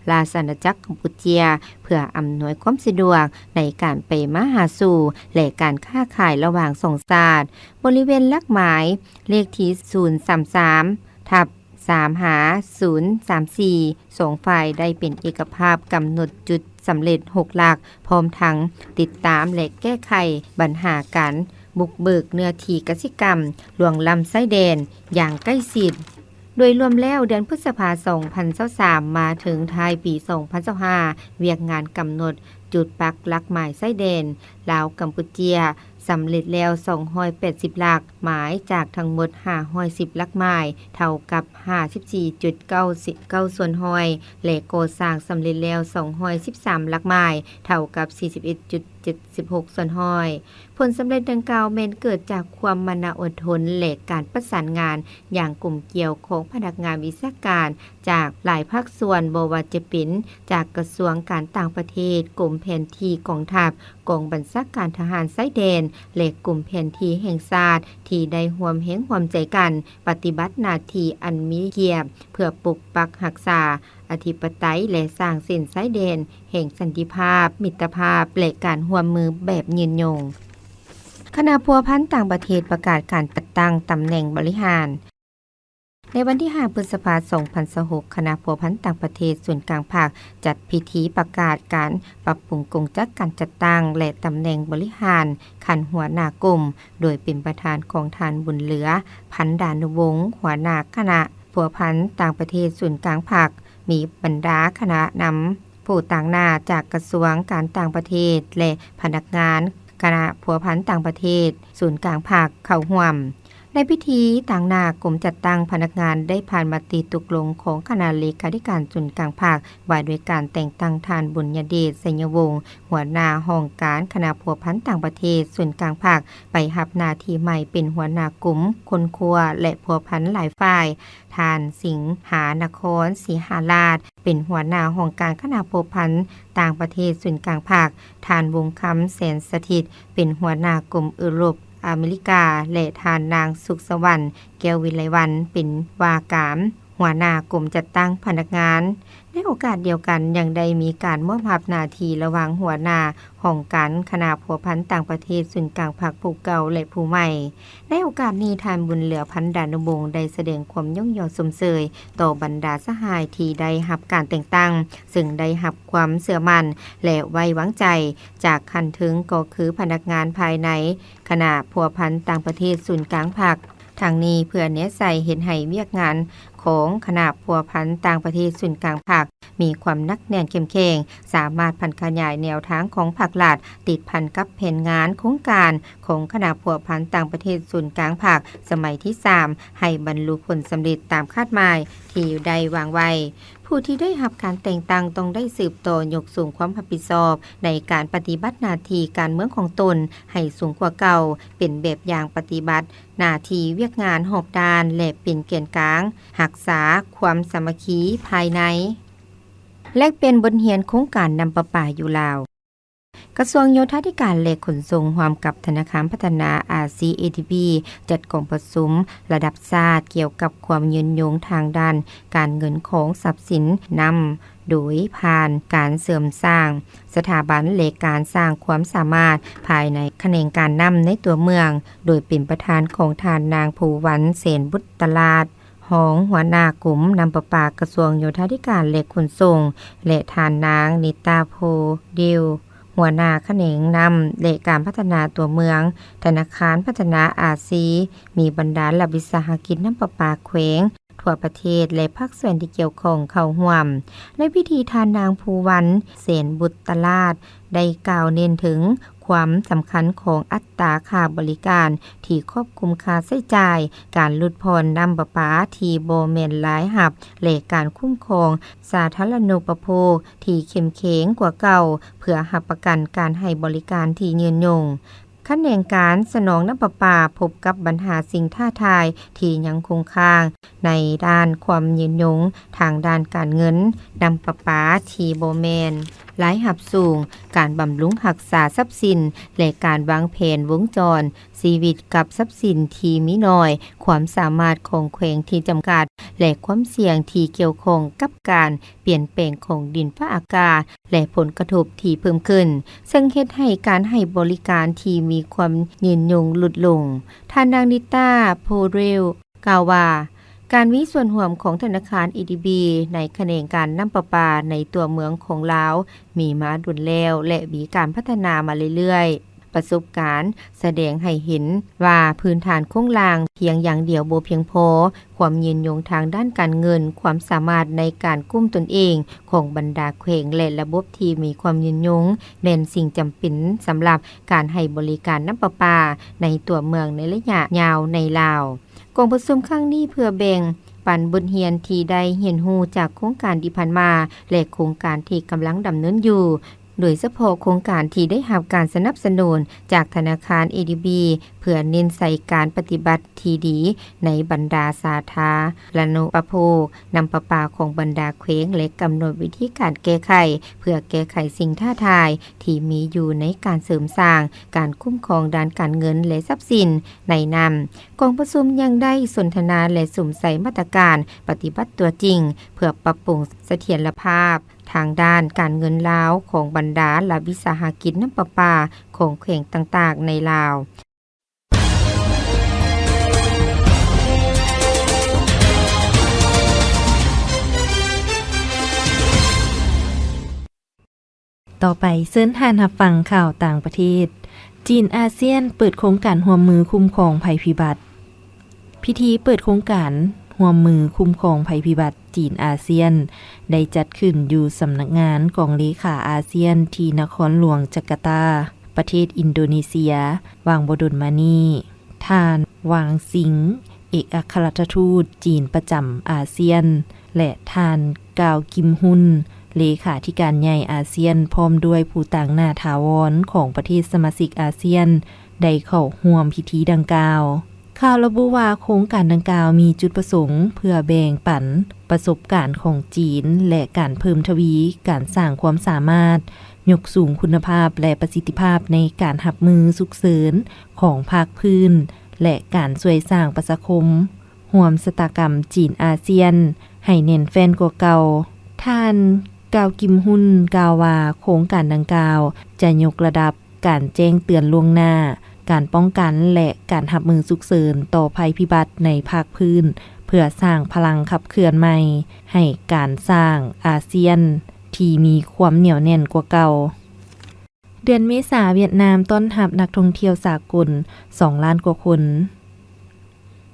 ລາຊະອານາຈັກກຳປູເຈຍ ເພື່ອອຳນວຍຄວາມສະດວກໃນການໄປມາຫາສູ່ ແລະ ການຄ້າຂາຍລະຫວ່າງສອງຊາດ. ບໍລິເວນຫຼັກໝາຍເລກທີສູນສາມສາມ ທັບ ສາມ ຫາ ສູນ ສາມ ສີ່ ສອງຝ່າຍໄດ້ເປັນເອກະພາບກຳນົດຈຸດສຳເລັດຫົກຫຼັກ, ພ້ອມທັງຕິດຕາມ ແລະ ແກ້ໄຂບັນຫາການບຸກເບີກເນື້ອທີ່ກະສິກຳລ່ວງລ້ຳຊາຍແດນຢ່າງໃກ້ຊິດ. ໂດຍລວມແລ້ວ, ເດືອນພຶດສະພາ ສອງພັນຊາວສາມ ມາເຖິງທ້າຍປີ ສອງພັນຊາວຫ້າ ວຽກງານກຳນົດຈຸດປັກຫຼັກໝາຍຊາຍແດນລາວ-ກຳປູເຈຍ ສຳເລັດແລ້ວສອງຮ້ອຍແປດສິບຫຼັກໝາຍ ຈາກທັງໝົດຫ້າຮ້ອຍສິບຫຼັກໝາຍ ເທົ່າກັບຫ້າສິບສີ່ຈຸດເກົ້າເກົ້າສ່ວນຮ້ອຍ ແລະ ກໍ່ສ້າງສຳເລັດແລ້ວສອງຮ້ອຍສິບສາມຫຼັກໝາຍ ເທົ່າກັບສີ່ສິບເອັດຈຸດເຈັດສິບຫົກສ່ວນຮ້ອຍ. ຜົນສຳເລັດດັ່ງກ່າວແມ່ນເກີດຈາກຄວາມມານາອົດທົນ ແລະ ການປະສານງານຢ່າງກົມກ່ຽວຂອງພະນັກງານວິຊາການ ຈາກຫຼາຍພາກສ່ວນ, ບໍ່ວ່າຈະເປັນຈາກກະຊວງການຕ່າງປະເທດ, ກົມແຜນທີ່ກອງທັບ, ກອງບັນຊາການທະຫານຊາຍແດນ ແລະ ກົມແຜນທີ່ແຫ່ງຊາດ ທີ່ໄດ້ຮ່ວມແຮງຮ່ວມໃຈກັນປະຕິບັດໜ້າທີ່ອັນມີກຽດ ເພື່ອປົກປັກຮັກສາອະທິປະໄຕ ແລະ ສ້າງເສັ້ນຊາຍແດນແຫ່ງສັນຕິພາບ, ມິດຕະພາບ ແລະ ການຮ່ວມມືແບບຍືນຍົງ. ຄະນະພົວພັນຕ່າງປະເທດປະກາດການຈັດຕັ້ງຕຳແໜ່ງບໍລິຫານ. ໃນວັນທີຫ້າ ພຶດສະພາ ສອງພັນຊາວຫົກ ຄະນະພົວພັນຕ່າງປະເທດສູນກາງພັກ ຈັດພິທີປະກາດການປັບປຸງກົງຈັກການຈັດຕັ້ງ ແລະ ຕຳແໜ່ງບໍລິຫານຂັ້ນຫົວໜ້າກົມ ໂດຍເປັນປະທານຂອງທ່ານ ບຸນເຫຼືອ ພັນດານຸວົງ ຫົວໜ້າຄະນະພົວພັນຕ່າງປະເທດສູນກາງພັກ, ມີບັນດາຄະນະນຳຜູ້ຕາງໜ້າຈາກກະຊວງການຕ່າງປະເທດ ແລະ ພະນັກງານຄະນະພົວພັນຕ່າງປະເທດສູນກາງພັກເຂົ້າຮ່ວມ. ໃນພິທີ, ຕາງໜ້າກົມຈັດຕັ້ງພະນັກງານໄດ້ຜ່ານມະຕິຕົກລົງຂອງຄະນະເລຂາທິການສູນກາງພັກ ວ່າດ້ວຍການແຕ່ງຕັ້ງທ່ານ ບຸນຍະເດດ ໄຊຍະວົງ ຫົວໜ້າຫ້ອງການຄະນະພົວພັນຕ່າງປະເທດສູນກາງພັກ ໄປຮັບໜ້າທີ່ໃໝ່ເປັນຫົວໜ້າກົມຄົ້ນຄວ້າ ແລະ ພົວພັນຫຼາຍຝ່າຍ, ທ່ານ ສິງຫານະຄອນ ສີຫາລາດ ເປັນຫົວໜ້າຫ້ອງການຄະນະພົວພັນຕ່າງປະເທດສູນກາງພັກ, ທ່ານ ວົງຄຳ ແສນສະຖິດ ເປັນຫົວໜ້າກົມເອີຣົບ ອາເມລິກາ ແລະ ທ່ານນາງ ສຸກສະຫວັນ ແກ້ວວິໄລວັນ ເປັນວ່າການຫົວໜ້າກົມຈັດຕັ້ງພະນັກງານ. ໃນໂອກາດດຽວກັນ, ຍັງໄດ້ມີການມອບຮັບໜ້າທີ່ລະຫວ່າງຫົວໜ້າຫ້ອງການຄະນະພົວພັນຕ່າງປະເທດສູນກາງພັກຜູ້ເກົ່າ ແລະ ຜູ້ໃໝ່. ໃນໂອກາດນີ້, ທ່ານ ບຸນເຫຼືອ ພັນດານຸວົງ ໄດ້ສະແດງຄວາມຍ້ອງຍໍຊົມເຊີຍຕໍ່ບັນດາສະຫາຍທີ່ໄດ້ຮັບການແຕ່ງຕັ້ງ, ເຊິ່ງໄດ້ຮັບຄວາມເຊື່ອໝັ້ນ ແລະ ໄວ້ວາງໃຈຈາກຂັ້ນເທິງ ກໍຄືພະນັກງານພາຍໃນ ຄະນະພົວພັນຕ່າງປະເທດສູນກາງພັກ. ທັງນີ້ເພື່ອແນໃສ່ເຮັດໃຫ້ວຽກງານ ຂອງຄະນະພົວພັນຕ່າງປະເທດສູນກາງພັກ ມີຄວາມໜັກແໜ້ນເຂັ້ມແຂງ, ສາມາດຜັນຂະຫຍາຍແນວທາງຂອງພັກລັດ ຕິດພັນກັບແຜນງານໂຄງການຂອງຄະນະພົວພັນຕ່າງປະເທດສູນກາງພັກສະໄໝທີສາມ ໃຫ້ບັນລຸຜົນສຳເລັດຕາມຄາດໝາຍທີ່ໄດ້ວາງໄວ້. ຜູ້ທີ່ໄດ້ຮັບການແຕ່ງຕັ້ງຕ້ອງໄດ້ສືບຕໍ່ຍົກສູງຄວາມຮັບຜິດຊອບໃນການປະຕິບັດໜ້າທີ່ການເມືອງຂອງຕົນໃຫ້ສູງກວ່າເກົ່າ, ເປັນແບບຢ່າງປະຕິບັດ ໜ້າທີ່ວຽກງານຮອບດ້ານ ແລະ ເປັນແກນກາງຮັກສາຄວາມສາມັກຄີພາຍໃນ. ແລກປ່ຽນບົດຮຽນໂຄງການນ້ຳປະປາຢູ່ລາວ. ກະຊວງໂຍທາທິການ ແລະ ຂົນສົ່ງ ຮ່ວມກັບທະນາຄານພັດທະນາອາຊີ ເອດີບີ ຈັດກອງປະຊຸມລະດັບຊາດກ່ຽວກັບຄວາມຍືນຍົງທາງດ້ານການເງິນຂອງຊັບສິນນ້ຳ ໂດຍຜ່ານການເສີມສ້າງສະຖາບັນ ແລະ ການສ້າງຄວາມສາມາດພາຍໃນຂະແໜງການນ້ຳໃນຕົວເມືອງ, ໂດຍເປັນປະທານຂອງທ່ານນາງ ພູວັນ ແສນບຸດຕະລາດ ຮອງຫົວໜ້າກົມນ້ຳປະປາ ກະຊວງໂຍທາທິການ ແລະ ຂົນສົ່ງ ແລະ ທ່ານນາງ ນິຕາ ໂພເດວ ຫົວໜ້າຂະແໜງນ້ຳ ແລະ ການພັດທະນາຕົວເມືອງ. ທະນາຄານພັດທະນາອາຊີ ມີບັນດາລັດວິສາຫະກິດນ້ຳປະປາແຂວງ ທົ່ວປະເທດ ແລະ ພາກສ່ວນທີ່ກ່ຽວຂ້ອງເຂົ້າຮ່ວມ. ໃນພິທີ ທ່ານນາງ ພູວັນ ແສນບຸດຕະລາດ ໄດ້ກ່າວເນັ້ນເຖິງຄວາມສຳຄັນຂອງອັດຕາຄ່າບໍລິການທີ່ຄອບຄຸມຄ່າໃຊ້ຈ່າຍ, ການຫຼຸດຜ່ອນນ້ຳປະປາທີ່ບໍ່ແມ່ນລາຍຮັບ ແລະ ການຄຸ້ມຄອງສາທາລະນູປະໂພກທີ່ເຂັ້ມແຂງກວ່າເກົ່າ ເພື່ອຮັບປະກັນການໃຫ້ບໍລິການທີ່ຍືນຍົງ. ຂະແໜງການສະໜອງນ້ຳປະປາພົບກັບບັນຫາສິ່ງທ້າທາຍທີ່ຍັງຄົງຄ້າງໃນດ້ານຄວາມຍືນຍົງທາງດ້ານການເງິນ, ນ້ຳປະປາທີ່ບໍ່ແມ່ນລາຍຮັບສູງ, ການບຳລຸງຮັກສາຊັບສິນ ແລະ ການວາງແຜນວົງຈອນຊີວິດກັບຊັບສິນທີ່ມີໜ້ອຍ, ຄວາມສາມາດຂອງແຂວງທີ່ຈຳກັດ ແລະ ຄວາມສ່ຽງທີ່ກ່ຽວຂ້ອງກັບການປ່ຽນແປງຂອງດິນຟ້າອາກາດ ແລະ ຜົນກະທົບທີ່ເພີ່ມຂຶ້ນ, ເຊິ່ງເຮັດໃຫ້ການໃຫ້ບໍລິການທີ່ມີຄວາມຍືນຍົງຫຼຸດລົງ. ທ່ານນາງ ນິຕາ ໂພເຣວ ກ່າວວ່າ ການມີສ່ວນຮ່ວມຂອງທະນາຄານ ເອດີບີ ໃນຂະແໜງການນ້ຳປະປາໃນຕົວເມືອງຂອງລາວ ມີມາດົນແລ້ວ ແລະ ມີການພັດທະນາມາເລື້ອຍໆ. ປະສົບການສະແດງໃຫ້ເຫັນວ່າພື້ນຖານໂຄງລ່າງພຽງຢ່າງດຽວບໍ່ພຽງພໍ, ຄວາມຍືນຍົງທາງດ້ານການເງິນ, ຄວາມສາມາດໃນການກຸ້ມຕົນເອງຂອງບັນດາແຂວງ ແລະ ລະບົບທີ່ມີຄວາມຍືນຍົງ ແມ່ນສິ່ງຈຳເປັນສຳລັບການໃຫ້ບໍລິການນ້ຳປະປາໃນຕົວເມືອງໃນໄລຍະຍາວໃນລາວ. ກອງປະຊຸມຄັ້ງນີ້ເພື່ອແບ່ງປັນບົດຮຽນທີ່ໄດ້ຮຽນຮູ້ຈາກໂຄງການທີ່ຜ່ານມາ ແລະ ໂຄງການທີ່ກຳລັງດຳເນີນຢູ່, ໂດຍສະເພາະໂຄງການທີ່ໄດ້ຮັບການສະໜັບສະໜູນຈາກທະນາຄານ ເອດີບີ ເພື່ອເນັ້ນໃສ່ການປະຕິບັດທີ່ດີໃນບັນດາສາທາລະນູປະໂພກນ້ຳປະປາຂອງບັນດາແຂວງ ແລະ ກຳນົດວິທີການແກ້ໄຂ ເພື່ອແກ້ໄຂສິ່ງທ້າທາຍທີ່ມີຢູ່ໃນການເສີມສ້າງການຄຸ້ມຄອງດ້ານການເງິນ ແລະ ຊັບສິນໃນນັ້ນ. ກອງປະຊຸມຍັງໄດ້ສົນທະນາ ແລະ ສຸມໃສ່ມາດຕະການປະຕິບັດຕົວຈິງ ເພື່ອປັບປຸງສະຖຽນລະພາບທາງດ້ານການເງິນລາວຂອງບັນດາລັດວິສາຫະກິດນ້ຳປະປາຂອງແຂວງຕ່າງໆໃນລາວ. ຕໍ່ໄປເຊີນທ່ານຮັບຟັງຂ່າວຕ່າງປະເທດ. ຈີນອາຊຽນເປີດໂຄງການຮ່ວມມືຄຸ້ມຄອງໄພພິບັດ. ພິທີເປີດໂຄງການຮ່ວມມືຄຸ້ມຄອງໄພພິບັດຈີນອາຊຽນ ໄດ້ຈັດຂຶ້ນຢູ່ສຳນັກງານກອງເລຂາອາຊຽນ ທີ່ນະຄອນຫຼວງຈາກາຕາ, ປະເທດອິນໂດເນເຊຍ, ຫວ່າງບໍ່ດົນມານີ້. ທ່ານ ຫວ່າງ ຊິງ ເອກອັກຄະລັດຖະທູດຈີນປະຈຳອາຊຽນ ແລະ ທ່ານ ກາວ ກິມຮຸນ ເລຂາທິການໃຫຍ່ອາຊຽນ ພ້ອມດ້ວຍຜູ້ຕາງໜ້າຖາວອນຂອງປະເທດສະມາຊິກອາຊຽນ ໄດ້ເຂົ້າຮ່ວມພິທີດັ່ງກ່າວ. ຂ່າວລະບຸວ່າ ໂຄງການດັ່ງກ່າວມີຈຸດປະສົງເພື່ອແບ່ງປັນປະສົບການຂອງຈີນ ແລະ ການເພີ່ມທະວີການສ້າງຄວາມສາມາດ, ຍົກສູງຄຸນນະພາບ ແລະ ປະສິດທິພາບໃນການຮັບມືສຸກເສີນຂອງພາກພື້ນ ແລະ ການຊ່ວຍສ້າງປະຊາຄົມຮ່ວມຊະຕາກຳຈີນອາຊຽນໃຫ້ແໜ້ນແຟ້ນກວ່າເກົ່າ. ທ່ານ ກາວ ກິມຮຸນ ກ່າວວ່າ ໂຄງການດັ່ງກ່າວຈະຍົກລະດັບການແຈ້ງເຕືອນລ່ວງໜ້າ, ການປ້ອງກັນ ແລະ ການຮັບມືສຸກເສີນຕໍ່ໄພພິບັດໃນພາກພື້ນ ເພື່ອສ້າງພະລັງຂັບເຄື່ອນໃໝ່ໃຫ້ການສ້າງອາຊຽນທີ່ມີຄວາມໜຽວແໜ້ນກວ່າເກົ່າ. ເດືອນເມສາ, ຫວຽດນາມຕ້ອນຮັບນັກທ່ອງທ່ຽວສາກົນສອງລ້ານກວ່າຄົນ.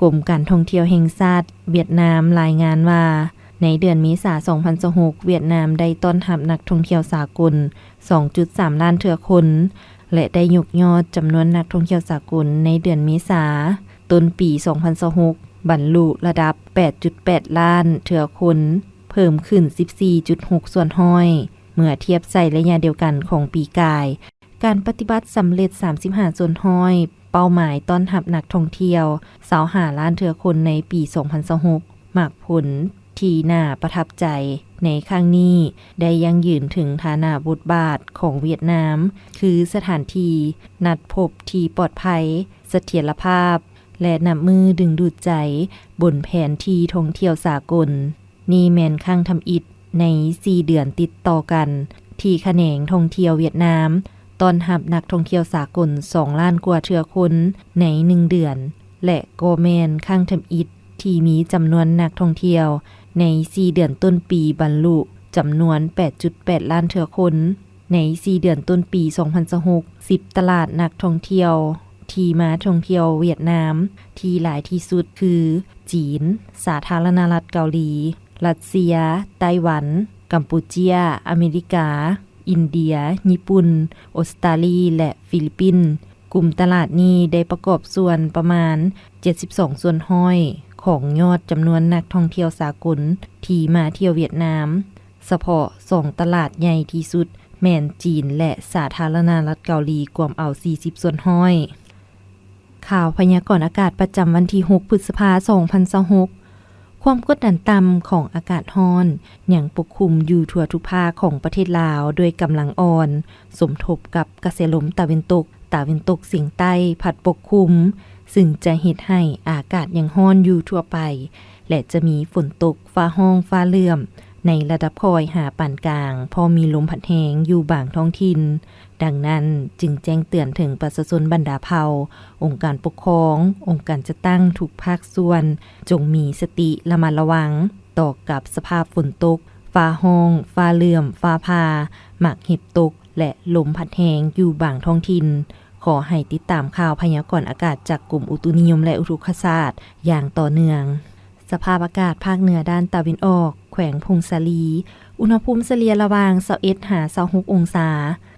ກົມການທ່ອງທ່ຽວແຫ່ງຊາດຫວຽດນາມລາຍງານວ່າ, ໃນເດືອນເມສາ ສອງພັນຊາວຫົກ ຫວຽດນາມໄດ້ຕ້ອນຮັບນັກທ່ອງທ່ຽວສາກົນ ສອງຈຸດສາມລ້ານເທື່ອຄົນ ແລະ ໄດ້ຍົກຍອດຈຳນວນນັກທ່ອງທ່ຽວສາກົນໃນເດືອນເມສາຕົ້ນປີ ສອງພັນຊາວຫົກ ບັນລຸລະດັບ ແປດຈຸດແປດລ້ານເທື່ອຄົນ, ເພີ່ມຂຶ້ນ ສິບສີ່ຈຸດຫົກສ່ວນຮ້ອຍ ເມື່ອທຽບໃສ່ໄລຍະດຽວກັນຂອງປີກາຍ. ການປະຕິບັດສຳເລັດ ສາມສິບຫ້າສ່ວນຮ້ອຍ, ເປົ້າໝາຍຕ້ອນຮັບນັກທ່ອງທ່ຽວ ຊາວຫ້າລ້ານເທື່ອຄົນໃນປີ ສອງພັນຊາວຫົກ. ໝາກຜົນທີ່ໜ້າປະທັບໃຈໃນຄັ້ງນີ້ ໄດ້ຢັ້ງຢືນເຖິງຖານະບົດບາດຂອງຫວຽດນາມ ຄືສະຖານທີ່ນັດພົບທີ່ປອດໄພ, ສະຖຽນລະພາບ ແລະ ນັບມື້ດຶງດູດໃຈບົນແຜນທີ່ທ່ອງທ່ຽວສາກົນ. ນີ້ແມ່ນຄັ້ງທຳອິດໃນສີ່ເດືອນຕິດຕໍ່ກັນ ທີ່ຂະແໜງທ່ອງທ່ຽວຫວຽດນາມຕ້ອນຮັບນັກທ່ອງທ່ຽວສາກົນ ສອງລ້ານກວ່າເທື່ອຄົນໃນໜຶ່ງເດືອນ ແລະ ກໍແມ່ນຄັ້ງທຳອິດທີ່ມີຈຳນວນນັກທ່ອງທ່ຽວໃນສີ່ເດືອນຕົ້ນປີບັນລຸຈຳນວນ ແປດຈຸດແປດລ້ານເທື່ອຄົນ. ໃນສີ່ເດືອນຕົ້ນປີ ສອງພັນຊາວຫົກ ສິບຕະຫຼາດນັກທ່ອງທ່ຽວທີ່ມາທ່ອງທ່ຽວຫວຽດນາມທີ່ຫຼາຍທີ່ສຸດຄື ຈີນ, ສາທາລະນະລັດເກົາຫຼີ, ຣັດເຊຍ, ໄຕ້ຫວັນ, ກຳປູເຈຍ, ອາເມລິກາ, ອິນເດຍ, ຍີ່ປຸ່ນ, ອົດສະຕາລີ ແລະ ຟີລິບປິນ. ກຸ່ມຕະຫຼາດນີ້ໄດ້ປະກອບສ່ວນປະມານ ເຈັດສິບສອງສ່ວນຮ້ອຍ ຂອງຍອດຈຳນວນນັກທ່ອງທ່ຽວສາກົນທີ່ມາທ່ຽວຫວຽດນາມ. ສະເພາະສອງຕະຫຼາດໃຫຍ່ທີ່ສຸດແມ່ນຈີນ ແລະ ສາທາລະນະລັດເກົາຫຼີ ກວມເອົາ ສີ່ສິບສ່ວນຮ້ອຍ. ຂ່າວພະຍາກອນອາກາດປະຈຳວັນທີ ຫົກ ພຶດສະພາ ສອງພັນຊາວຫົກ. ຄວາມກົດດັນຕ່ຳຂອງອາກາດຮ້ອນຍັງປົກຄຸມຢູ່ທົ່ວທຸກພາກຂອງປະເທດລາວດ້ວຍກຳລັງອ່ອນ, ສົມທົບກັບກະແສລົມຕາເວັນຕົກ, ຕາເວັນຕົກສຽງໃຕ້ພັດປົກຄຸມ, ຊຶ່ງຈະເຮັດໃຫ້ອາກາດຍັງຮ້ອນຢູ່ທົ່ວໄປ ແລະ ຈະມີຝົນຕົກ, ຟ້າຮ້ອງ, ຟ້າເຫຼື້ອມ ໃນລະດັບຄ່ອຍຫາປານກາງ, ພໍມີລົມພັດແຮງຢູ່ບາງທ້ອງຖິ່ນ. ດັ່ງນັ້ນ, ຈຶ່ງແຈ້ງເຕືອນເຖິງປະຊາຊົນບັນດາເຜົ່າ, ອົງການປົກຄອງ, ອົງການຈັດຕັ້ງທຸກພາກສ່ວນ, ຈົ່ງມີສະຕິລະມັດລະວັງຕໍ່ກັບສະພາບຝົນຕົກ, ຟ້າຮ້ອງ, ຟ້າເຫຼື້ອມ, ຟ້າຜ່າ, ໝາກເຫັບຕົກ ແລະ ລົມພັດແຮງຢູ່ບາງທ້ອງຖິ່ນ. ຂໍໃຫ້ຕິດຕາມຂ່າວພະຍາກອນອາກາດຈາກກົມອຸຕຸນິຍົມ ແລະ ອຸທຸກຄະສາດຢ່າງຕໍ່ເນື່ອງ. ສະພາບອາກາດພາກເໜືອດ້ານຕາເວັນອອກ, ແຂວງຜົ້ງສາລີ, ອຸນຫະພູມສະເລ່ຍລະຫວ່າງ ຊາວເອັດ ຫາ ຊາວຫົກ ອົງສາ,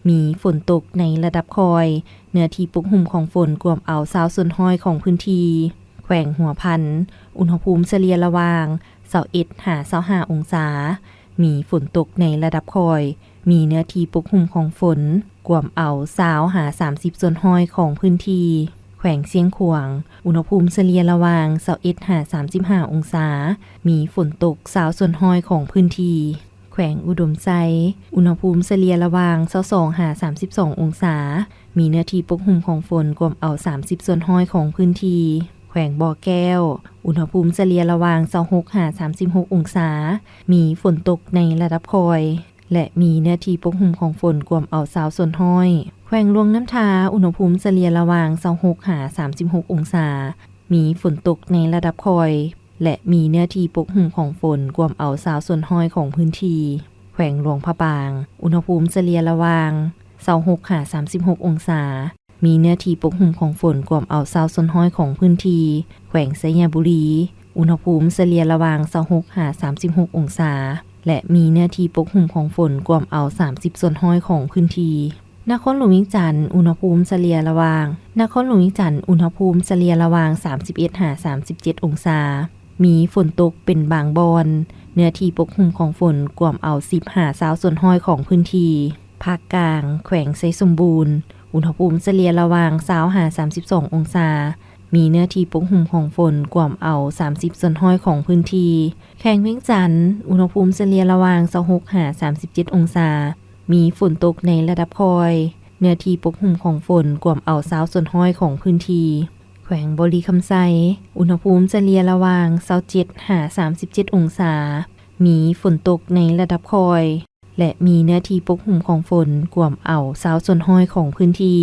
ມີຝົນຕົກໃນລະດັບຄ່ອຍ, ເນື້ອທີ່ປົກຫຸ້ມຂອງຝົນກວມເອົາ ຊາວສ່ວນຮ້ອຍຂອງພື້ນທີ່. ແຂວງຫົວພັນ, ອຸນຫະພູມສະເລ່ຍລະຫວ່າງ ຊາວເອັດ ຫາ ຊາວຫ້າ ອົງສາ, ມີຝົນຕົກໃນລະດັບຄ່ອຍ, ມີເນື້ອທີ່ປົກຫຸ້ມຂອງຝົນກວມເອົາ ຊາວ ຫາ ສາມສິບ ສ່ວນຮ້ອຍຂອງພື້ນທີ່. ແຂວງຊຽງຂວາງ, ອຸນຫະພູມສະເລ່ຍລະຫວ່າງ ຊາວເອັດ ຫາ ສາມສິບຫ້າ ອົງສາ, ມີຝົນຕົກ ຊາວ ສ່ວນຮ້ອຍຂອງພື້ນທີ່. ແຂວງອຸດົມໄຊ, ອຸນຫະພູມສະເລ່ຍລະຫວ່າງ ຊາວສອງ ຫາ ສາມສິບສອງ ອົງສາ, ມີເນື້ອທີ່ປົກຫຸ້ມຂອງຝົນກວມເອົາ ສາມສິບ ສ່ວນຮ້ອຍຂອງພື້ນທີ່. ແຂວງບໍ່ແກ້ວ, ອຸນຫະພູມສະເລ່ຍລະຫວ່າງ ຊາວຫົກ ຫາ ສາມສິບຫົກ ອົງສາ, ມີຝົນຕົກໃນລະດັບຄ່ອຍ ແລະ ມີເນື້ອທີ່ປົກຫຸ້ມຂອງຝົນກວມເອົາ ຊາວ ສ່ວນຮ້ອຍ. ແຂວງຫຼວງນ້ຳທາ, ອຸນຫະພູມສະເລ່ຍລະຫວ່າງ ຊາວຫົກ ຫາ ສາມສິບຫົກ ອົງສາ, ມີຝົນຕົກໃນລະດັບຄ່ອຍ ແລະ ມີເນື້ອທີ່ປົກຫຸ້ມຂອງຝົນກວມເອົາ ຊາວ ສ່ວນຮ້ອຍຂອງພື້ນທີ່. ແຂວງຫຼວງພະບາງ, ອຸນຫະພູມສະເລ່ຍລະຫວ່າງ ຊາວຫົກ ຫາ ສາມສິບຫົກ ອົງສາ, ມີເນື້ອທີ່ປົກຫຸ້ມຂອງຝົນກວມເອົາ ຊາວ ສ່ວນຮ້ອຍຂອງພື້ນທີ່. ແຂວງໄຊຍະບູລີ, ອຸນຫະພູມສະເລ່ຍລະຫວ່າງ ຊາວຫົກ ຫາ ສາມສິບຫົກ ອົງສາ ແລະ ມີເນື້ອທີ່ປົກຫຸ້ມຂອງຝົນກວມເອົາ ສາມສິບ ສ່ວນຮ້ອຍຂອງພື້ນທີ່. ນະຄອນຫຼວງວຽງຈັນ, ອຸນຫະພູມສະເລ່ຍລະຫວ່າງ, ນະຄອນຫຼວງວຽງຈັນ, ອຸນຫະພູມສະເລ່ຍລະຫວ່າງ ສາມສິບເອັດ ຫາ ສາມສິບເຈັດ ອົງສາ, ມີຝົນຕົກເປັນບາງບ່ອນ, ເນື້ອທີ່ປົກຫຸ້ມຂອງຝົນກວມເອົາ ສິບ ຫາ ຊາວ ສ່ວນຮ້ອຍຂອງພື້ນທີ່. ພາກກາງ, ແຂວງໄຊສົມບູນ, ອຸນຫະພູມສະເລ່ຍລະຫວ່າງ ຊາວ ຫາ ສາມສິບສອງ ອົງສາ, ມີເນື້ອທີ່ປົກຫຸ້ມຂອງຝົນກວມເອົາ ສາມສິບ ສ່ວນຮ້ອຍຂອງພື້ນທີ່. ແຂວງວຽງຈັນ, ອຸນຫະພູມສະເລ່ຍລະຫວ່າງ ຊາວຫົກ ຫາ ສາມສິບເຈັດ ອົງສາ, ມີຝົນຕົກໃນລະດັບຄ່ອຍ, ເນື້ອທີ່ປົກຫຸ້ມຂອງຝົນກວມເອົາ ຊາວ ສ່ວນຮ້ອຍຂອງພື້ນທີ່. ແຂວງບໍລິຄຳໄຊ, ອຸນຫະພູມສະເລ່ຍລະຫວ່າງ ຊາວເຈັດ ຫາ ສາມສິບເຈັດ ອົງສາ, ມີຝົນຕົກໃນລະດັບຄ່ອຍ ແລະ ມີເນື້ອທີ່ປົກຫຸ້ມຂອງຝົນກວມເອົາ ຊາວ ສ່ວນຮ້ອຍຂອງພື້ນທີ່.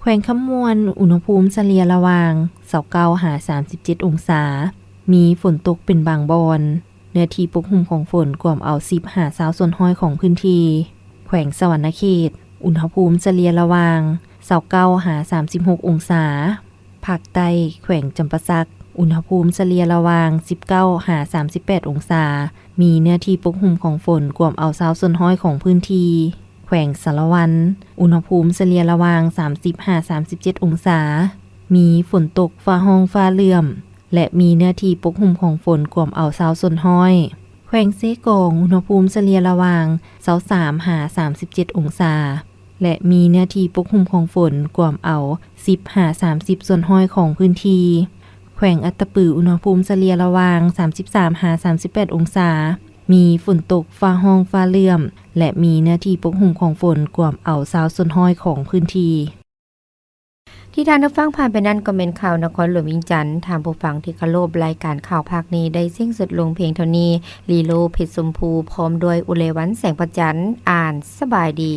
ແຂວງຄຳມ່ວນ, ອຸນຫະພູມສະເລ່ຍລະຫວ່າງ ຊາວເກົ້າ ຫາ ສາມສິບເຈັດ ອົງສາ, ມີຝົນຕົກເປັນບາງບ່ອນ, ເນື້ອທີ່ປົກຫຸ້ມຂອງຝົນກວມເອົາ ສິບ ຫາ ຊາວ ສ່ວນຮ້ອຍຂອງພື້ນທີ່. ແຂວງສະຫວັນນະເຂດ, ອຸນຫະພູມສະເລ່ຍລະຫວ່າງ ຊາວເກົ້າ ຫາ ສາມສິບຫົກ ອົງສາ. ພາກໃຕ້, ແຂວງຈຳປາສັກ, ອຸນຫະພູມສະເລ່ຍລະຫວ່າງສິບເກົ້າຫາສາມສິບແປດອົງສາ, ມີເນື້ອທີ່ປົກຫຸ້ມຂອງຝົນກວມເອົາຊາວສ່ວນຮ້ອຍຂອງພື້ນທີ່. ແຂວງສາລະວັນ ອຸນຫະພູມສະເລ່ຍລະຫວ່າງສາມສິບຫາສາມສິບເຈັດອົງສາ, ມີຝົນຕົກຟ້າຮ້ອງຟ້າເຫຼື້ອມ ແລະ ມີເນື້ອທີ່ປົກຫຸ້ມຂອງຝົນກວມເອົາຊາວສ່ວນຮ້ອຍ. ແຂວງເຊກອງ ອຸນຫະພູມສະເລ່ຍລະຫວ່າງຊາວສາມຫາສາມສິບເຈັດອົງສາ ແລະ ມີເນື້ອທີ່ປົກຫຸ້ມຂອງຝົນກວມເອົາສິບຫາສາມສິບສ່ວນຮ້ອຍຂອງພື້ນທີ່. ແຂວງອັດຕະປື ອຸນຫະພູມສະເລ່ຍລະຫວ່າງສາມສິບສາມຫາສາມສິບແປດອົງສາ, ມີຝົນຕົກຟ້າຮ້ອງຟ້າເຫຼື້ອມ ແລະ ມີເນື້ອທີ່ປົກຫຸ້ມຂອງຝົນກວມເອົາຊາວສ່ວນຮ້ອຍຂອງພື້ນທີ່. ທີ່ທ່ານຮັບຟັງຜ່ານໄປນັ້ນກໍແມ່ນຂ່າວນະຄອນຫຼວງວຽງຈັນ. ທ່ານຜູ້ຟັງທີ່ເຄົາລົບ, ລາຍການຂ່າວພາກນີ້ໄດ້ສິ້ນສຸດລົງພຽງເທົ່ານີ້. ລີໂລ ເພັດຊົມພູ ພ້ອມດ້ວຍ ອຸເລວັນ ແສງພະຈັນ ອ່ານ. ສະບາຍດີ.